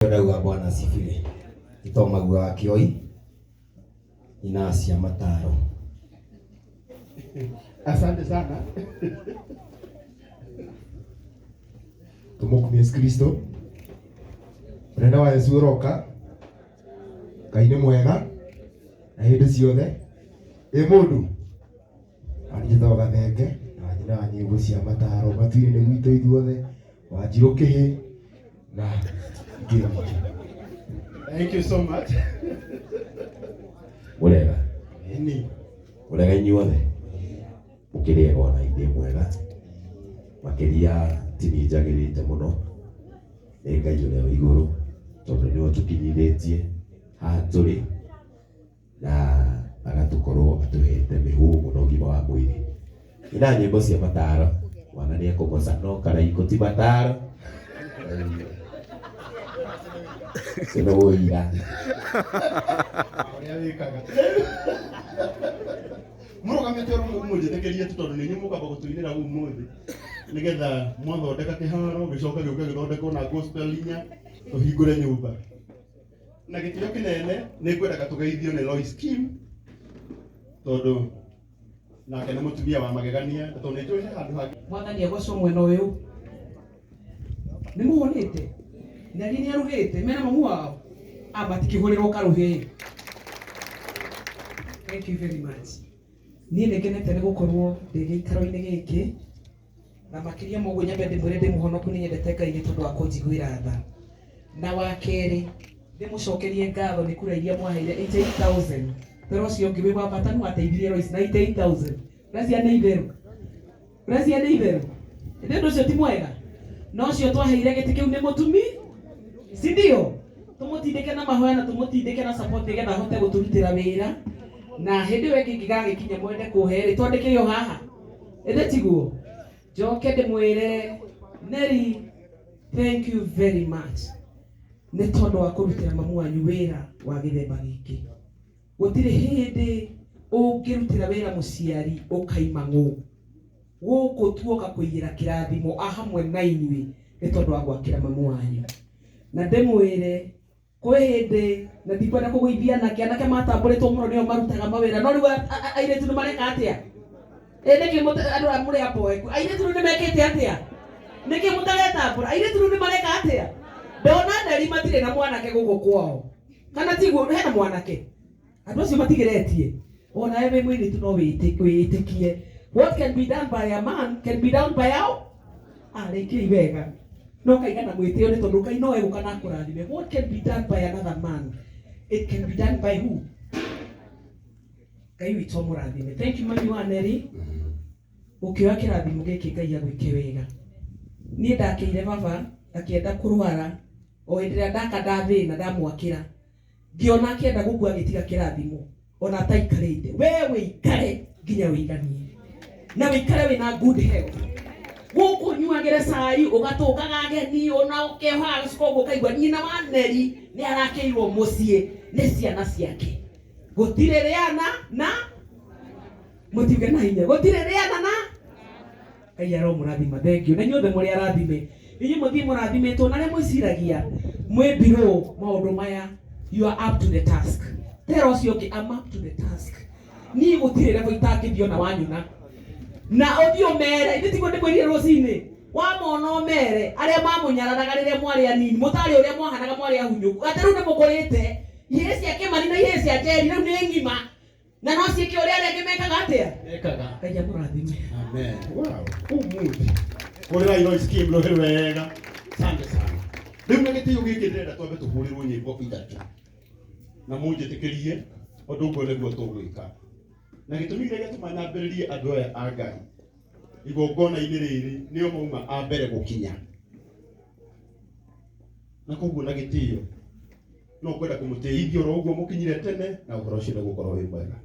Ndauga bwana asifiwe. Ithomagua wa Kĩoi ina cia mataro. Asante sana. Tumukumie Yesu Kristo. Mũnene wa Yesu ũroka. Ngai nĩ mwega na hĩndĩ ciothe. Ĩ mũndũ anjĩtagwo Gathenge na nyina wa nyĩmbo cia mataro matuinĩ nĩ gwitũ ithuothe Wanjirũ kĩhĩ na ingĩ nyingĩ. Thank you so much. Mũrega. Ĩni. Mũrega inyuothe. Mũkĩrĩega ona ithuĩ mwega. Makĩria tini njagĩrĩte mũno nĩ Ngai ũrĩa wĩ igũrũ tondũ nĩwe ũtũkinyithĩtie haha tũrĩ na agatũkorwo atũhete mĩhũmũ na ũgima wa mwĩrĩ. Ina nyĩmbo cia mataro mwana nĩ ekũgoca no karaikũ ti mataro ũcio nĩ ũira. Ũrĩa wĩkaga. Mũrũgamĩte oro ũguo mũnjĩtĩkĩrie tu tondũ nĩ inyuĩ mũkamba gũtũinĩra ũmũthĩ nĩgetha mwathondeka kĩharo gĩcoke gĩũke gĩthondekwo na gospel inya tũhingũre nyũmba. Na gĩtĩo kĩnene nĩ ngwendaga tũgeithio nĩ Lois Kim tondũ nake nĩ mũtumia wa magegania na tondũ nĩ njũĩ he handũ hangĩ. Mwathani agocwo mwena ũyũ. Nĩ mũhũnĩte? Neri nĩ arugĩte mena mamu wao? Ah, matikĩhũrĩrwo karũhĩ. Thank you very much. Niĩ nĩ ngenete nĩ gũkorwo ndĩ gĩikaro-inĩ gĩkĩ na makĩria ma ũguo nyambe ndĩmwĩre ndĩ mũhonoku nĩ nyendete Ngai nĩ tondũ wa kũnjiguĩra tha. Na wa kerĩ ndĩmũcokerie ngatho nĩ kura iria mwaheire 88,000. Toro ũcio ũngĩ wĩ wa bata nĩ wateithirie Lois na 88,000. Ũrecia nĩ itherũ. Ũrecia nĩ itherũ. Ĩndĩ ũndũ ũcio ti mwega. Na ũcio twaheire gĩtĩ kĩu nĩ mũtumi. Si ndio? Tũmũtindĩke na mahoya na tũmũtindĩke na support nĩgetha ahote gũtũrutĩra wĩra. Na hĩndĩ ĩyo ĩngĩ ĩngĩgagĩkinya mwende kũhe rĩ, twandĩke o haha. Ĩndĩ tiguo? Njoke ndĩmwĩre Neri, thank you very much nĩ tondũ wa kũrutĩra mamu wanyu wĩra wa gĩthemba gĩkĩ. Gũtirĩ hĩndĩ ũngĩrutĩra wĩra mũciari ũkaima ng'ũ. Gũkũ tuoka kũiyĩra kĩrathimo a hamwe na inyuĩ nĩ tondũ wa gwakĩra mamu wanyu. Na ndĩmwĩre kwĩ hĩndĩ na ndikwenda kũgũithia anake, anake matambũrĩtwo mũno nĩo marutaga mawĩra no rĩu airĩtu nĩ mareka atĩa? Ĩ nĩkĩ andũ aya mũrĩ aboeku? Airĩtu rĩu nĩ mekĩte atĩa? Nĩkĩ mũtaretambũra? Airĩtu rĩu nĩ mareka atĩa? Ndona nderi matirĩ na mwanake gũkũ kwao. Kana tiguo hena mwanake? Andũ acio matigeretie. Onawe wĩ mũirĩtu no wĩĩtĩkie. What can be done by a man can be done by a arĩkiai wega. No kaiga na mwĩtĩo nĩ tondũ Ngai no egũka na akũrathime. What can be done by another man it can be done by who? Ngai witũ amũrathime. Thank you mami wa Neri. Ũkĩoya kĩrathimo gĩkĩ Ngai agwĩke wega. Niĩ ndakĩire baba akĩenda kũrwara O hĩndĩ ĩrĩa ndaka ndathĩna ndamwakĩra ngĩona akĩenda gũkua agĩtiga kĩrathimo ona ataikarĩte. We wĩikare nginya wĩiganie na wĩikare wĩna good health. Gũkũ ũnyuagĩre cai ũgatũngaga ageni ona ũkehoaga gĩciko ũguo ũkaigua nyina wa Neri nĩ arakĩirwo mũciĩ nĩ ciana ciake. Gũtirĩ rĩana na mũtiuge na hinya gũtirĩ rĩana na Ngai aromũrathima thank you na inyuothe mũrĩ arathime inyuĩ mũthiĩ mũrathimĩtwo na arĩa mwĩciragia mwĩ below maũndũ maya you are up to the task tera ũcio ũngĩ I'm up to the task niĩ gũtirĩ level itangĩthiĩ ona wanyona na ũthiĩ ũmere ithe tiguo ndĩkwĩrire rũcinĩ wamona ũmere arĩa mamũnyararaga rĩrĩa mwarĩ anini mũtarĩ ũrĩa mwahanaga mwarĩ ahunyũku atĩ rĩu nĩ mũkũrĩte ihĩĩ cia kĩmani na ihĩĩ cia njeri rĩu nĩ ng'ima na no ciĩke ũrĩa arĩa angĩ mekaga atĩa Mekaga. Ngai amũrathime. Amen. Wow. Umuthi. Hũrĩrai Lois Kim rũhĩ wega. Asante sana. Rĩu na gĩtĩo gĩkĩ ndĩrenda twambe tũhũrĩrwo nyĩmbo ithatũ. Na mũnjĩtĩkĩrie ũndũ ũguo nĩguo tũgwĩka. Na gĩtũmi kĩrĩa gĩatũma nyambĩrĩrie andũ aya a Ngai igongona-inĩ rĩrĩ nĩo mauma a mbere gũkinya. Na koguo na gĩtĩo no ngwenda kũmũtĩithia oro ũguo mũkinyire tene na ũhoro ũcio nĩ gũkorwo wĩ mwega.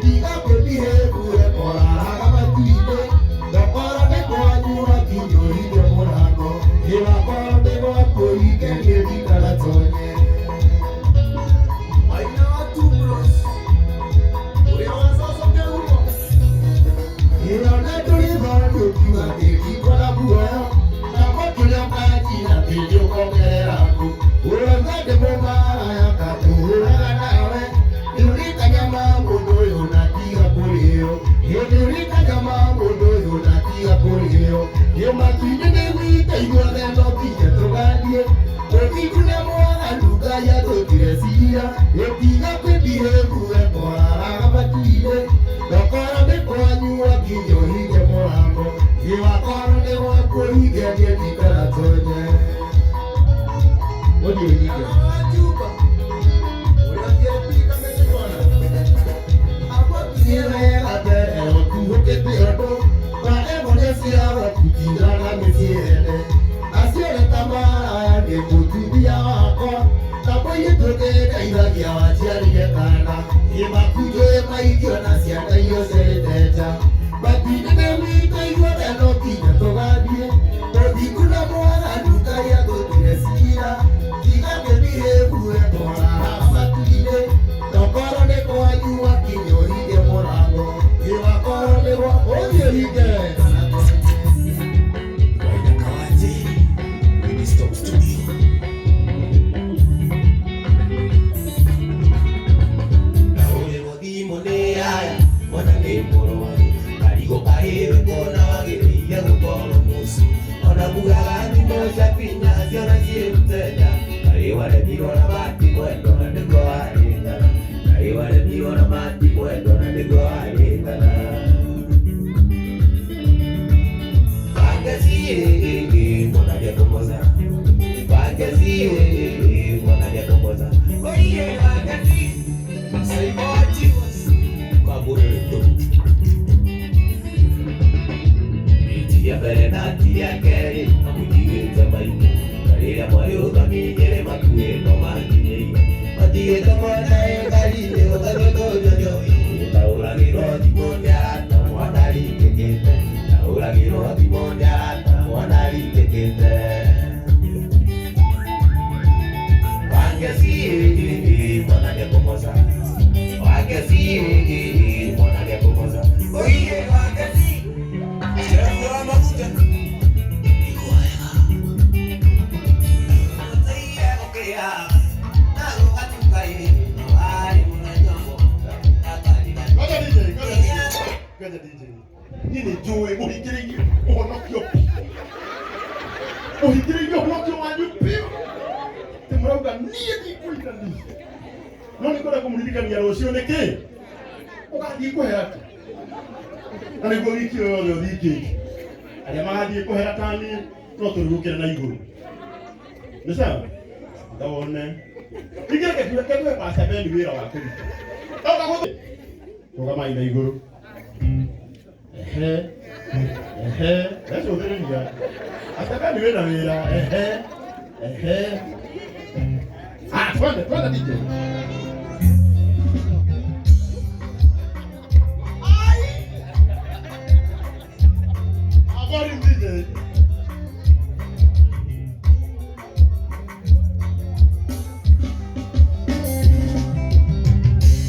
Tiga kwĩbihĩbu ekoraraga matu-inĩ. Ndokora nĩ kwanyu wakinya ũhinge mũrango. Ĩwakorwo nĩ gwaku ũhinge niĩ ndikanatonye. Maina wa Tubros, ũrĩa wacocoke ũguo. Ĩrona ndũrĩ thoni ũkiuga ndĩrikwo na muoyo. Nako kĩrĩa ũkanjira thĩinĩ ũkongerera ngũ. Ũrauga ndĩ mũmaraya ngatũũraga nawe. Nĩũrĩ kanyama mũndũ ũyũ na tiga kũrĩo. Ĩ nĩũrĩ kanyama mũndũ ũyũ na tiga kũrĩo. Ĩ matu-inĩ nĩ gwitũ ithuothe no nginya tũgathiĩ. Ũthingu na mwaganu Ngai atũtuire ciira. Ĩ tiga kwĩbihĩbu ekoraraga matu-inĩ. Ndokora nĩ kwanyu wakinya ũhinge mũrango. Ĩ wakorwo nĩ gwaku ũhinge niĩ ndikanatonye. Ũthiĩ ũhinge. Kana wa Juba, ũrĩa ũthiĩte mĩtĩ Niĩ wega mbere ũkuhũkĩte ũndũ na ciao kutinda na mĩciĩ ene. Aciore ta maraya nĩ mũtumia wakwa. Na mũirĩtu ũngĩndeithagia waciarire kana. Ĩ makunjũ maingĩ ona ciana iria ũciarĩte nja. Matu-inĩ nĩ gwitũ ithuothe no nginya tũgathiĩ. Ũthingu na mwaganu Ngai atũtuire ciira. Tiga kwĩbihĩbu ekoraraga matu-inĩ. Ndokora nĩ kwanyu wakinya ũhinge mũrango. Ĩ wakorwo nĩ gwaku ũthiĩ ũhinge. Waina Kawanji, Minister Studio. Ndaũrĩrwo thimũ nĩ aya, mwana nĩ mũrwaru, karigũ kahĩwe kona wagĩrĩire gũkorwo mũciĩ. Ona mugaga thimũ cia binya ciona ciĩrute nja, kaĩ waremirwo na matimwendo na nĩguo warĩngana, kaĩ waremirwo na matimwendo na nĩguo warĩngana. Wangeci, mwana nĩakũmoza. Wangeci, mwana nĩakũmoza. Oiye, wangeci, Saimojiwas, Kabureto. Miti ya mbere na ti ya kerĩ, mamũtigĩte maitũ. Na rĩrĩa mwarĩ ũthoni nyĩrĩ makuĩno makinyĩire. Matigĩte mwana ĩ ngari-inĩ ũgathiĩ njohi. Ndahũragĩrwo thimũ nĩ arata mwana aringĩkĩte. Ndahũragĩrwo thimũ nĩ arata mwana aringĩkĩte. Wangeci, mwana nĩakũmoca. Wangeci, mwana nĩakũmoca. Oiye, wangeci, Jefu wa maguta. Igwega. Mũtaiye gũkĩa, na gũgatuka ĩ, warĩ mũthenya ũmwe, akarigana. Ngoja DJ, ngoja DJ. Ngoja DJ. Niĩ nĩ njũĩ mũhingĩrĩirie ũhonokio biũ. Mũhingĩrĩirie ũhonokio wanyu biũ. Atĩ mũrauga niĩ ndikũina niĩ. No nĩ ngwenda kũmũririkania rũciũ nĩ kĩ? Ũgathiĩ kũhera kĩ? Na nĩguo wiki ĩyo yothe ũthingĩte. Arĩa magathiĩ kũhera ta niĩ no tũrugũkĩre na igũrũ. Nĩ sawa? Ndawone. Ningĩ reke tuhe Pastor Ben wĩra wa kũruta. Oka gũtũ. Rũgamai na igũrũ. Ehe. Ehe. Wecũthĩrĩria. Pastor Ben wĩna wĩra. Ehe. Ehe. Ah, twende, twende DJ. Habari DJ.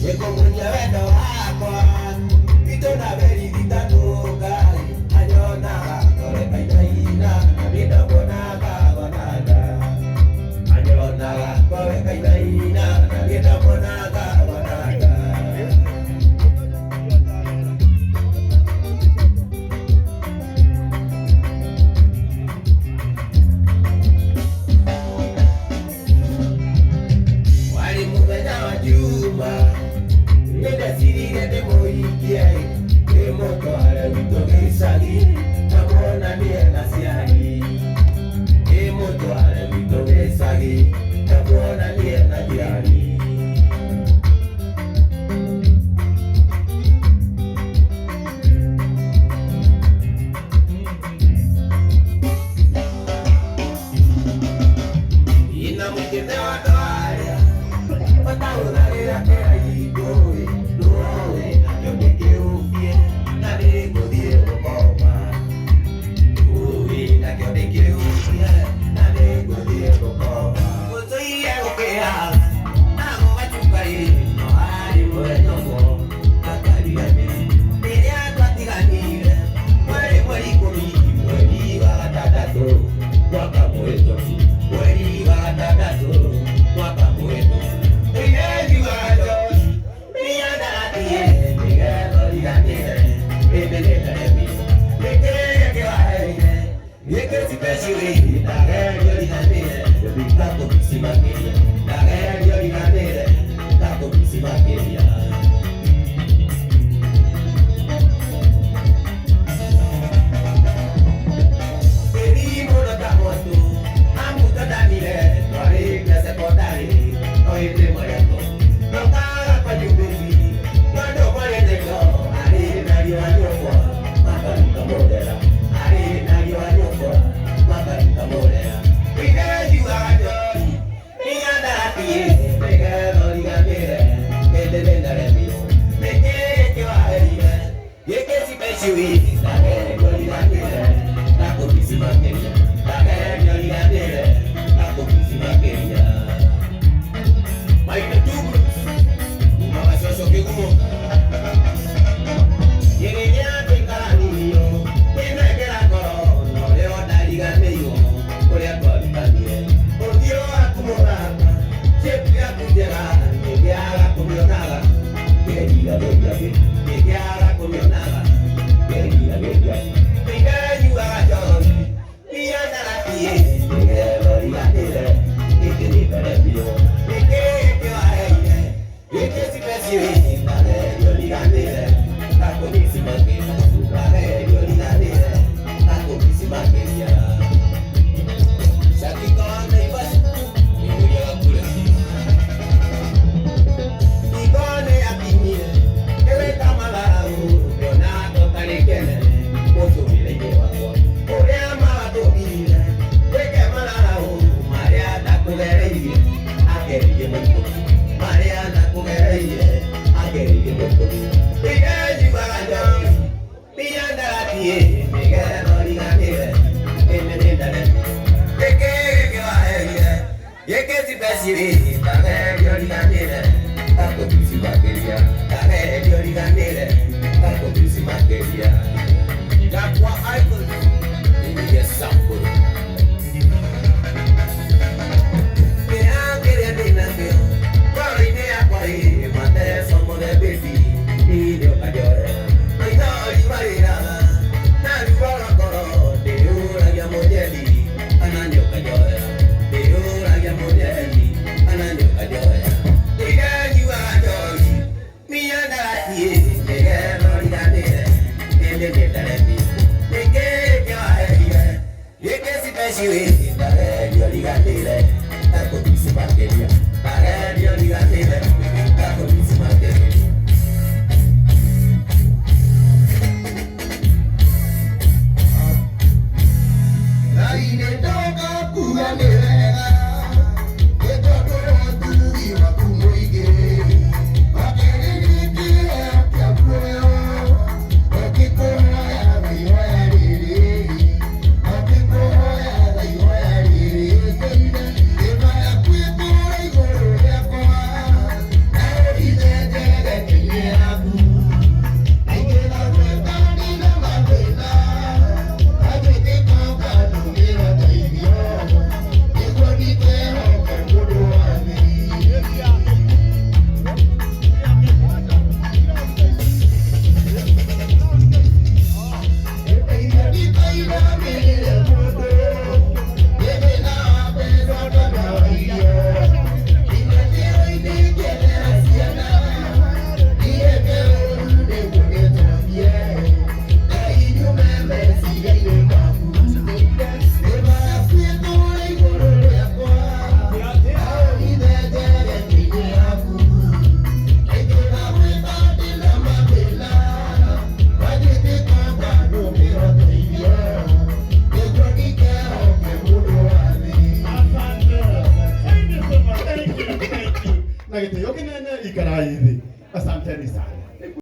Nĩngũmunya wendo wakwa itũna berithitandũka anyonaga ngore kainaina na niĩ ndamuonaga gonanda anyonaga ngore kainaina na niĩ ndamuonaga. She